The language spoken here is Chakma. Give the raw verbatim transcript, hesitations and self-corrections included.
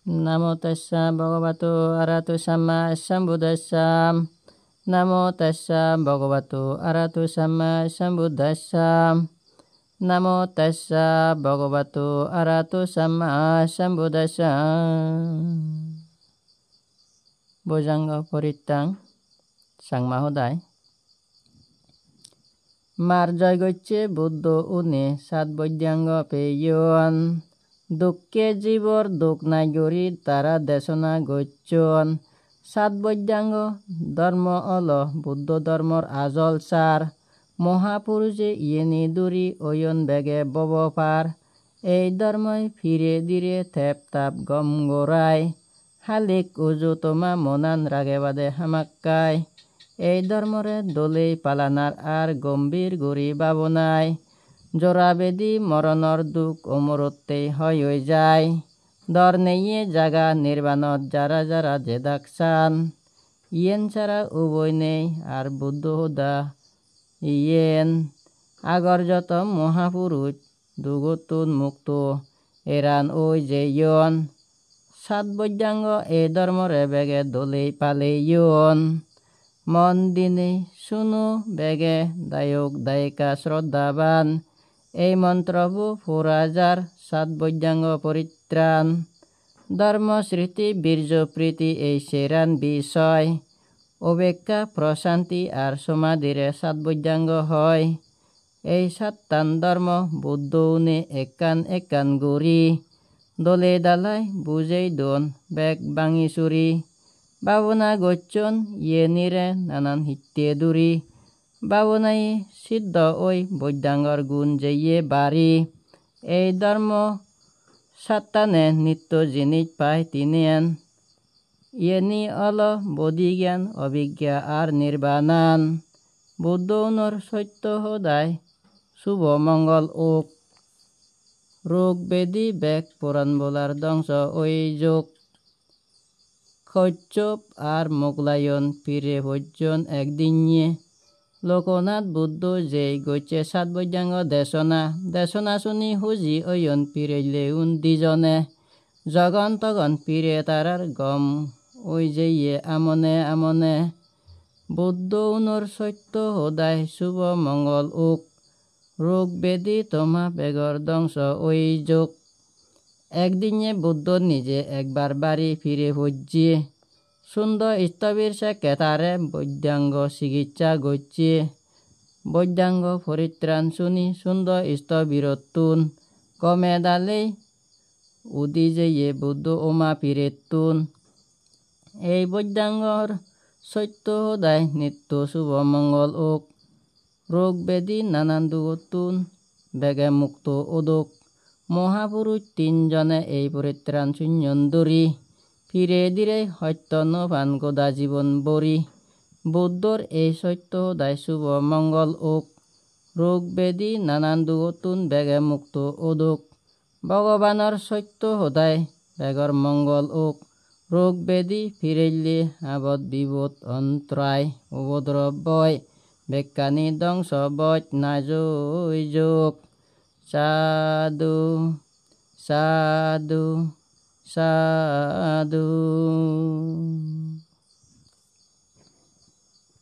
Namo tassa bhagavato arahato samma sambuddhassa. Namo tassa bhagavato arahato samma sambuddhassa. Namo tassa bhagavato arahato samma sambuddhassa. Bojjhanga porittang. Changma hodai. Mar joi gocche Buddho une sat bojjhango peyon. Dukke jibor duk nai guri tara desona gocchon. Sat bojjhango dhormo olo Buddho dhormor ajol sar. Mohapuruje iyeni duri oyon bege bobo par. Ei dhormoi pire dire tep tap gom gorai. Halik uju toma monan rage bade hamakkai. Ei dhormore dolei palanar ar gombhir guri babonai. Jora bedi moronor duk omorottei hoi oi jai. Dor neye jaga nirbanot jara jara jedak san. Iyen sara uboi nei ar Buddho hoda iyen. Agor joto mohapuruj dugottun mukto eran oi jeyon. Sat bojjhango ei dhormore bege dolei paleyon. Mon dinei suno bege dayok dayika sroddhaban. Ei montrobo pora jar sat bojjhango poritran. Dhormo sriti birjo priti ei seran bisoy. Obekkha prosanti ar somadire sat bojjhango hoi. Ei sattan dhormo Buddho une ekkan ekkan guri dole dalai bujei don bek bangi suri. Babona gocchon iyenire nanan hitte duri. Babonaye siddho oi bojjhangor gun jeye bari. Ei dhormo sattane nitto jinis pai tinen. Iyeni olo bodhi gyan, obhigya ar nirbanan. Buddho unor sotto hodai subo mongol ok. Rog bedi bek poran bolar dongso oi jok. Kocchop ar Moglayon pire pojjon ekdinye. Lokonath Buddho jei gocche sat bojjhango desona. Desona suni huji oyon pirelleun dijone. Jogon togon pire tarar gom oi jeye amone amone. Buddho unor sotto hodai subo mongol ok. Rog bedi toma begor dongso oi jok. Ekdinye Buddho nije ekbar bari pire pojje. Sundo istobir sekke tare bojjhango sigitsa gocche. Bojjhango poritran suni sundo istobirottun gome dalei udi jeye Buddho oma pirettun. Ei bojjhangor sotto hodai nitto subo mongol ok. Rog bedi nanan dugottun bege mukto odok. Mohapuruj tinjone ei poritran sunyon duri. Pire dire hotto no pan goda jibon bori. Buddhor ei sotto hodai subo mongol ok. Rog bedi nanan dugottun bege mukto odok. Bhogobanor sotto hodai begor mongol ok. Rog bedi pirelle abot bibot ontrai ubodrob boi bekkani dongso boj najoi jok. Sadhu, sadhu, sadhu.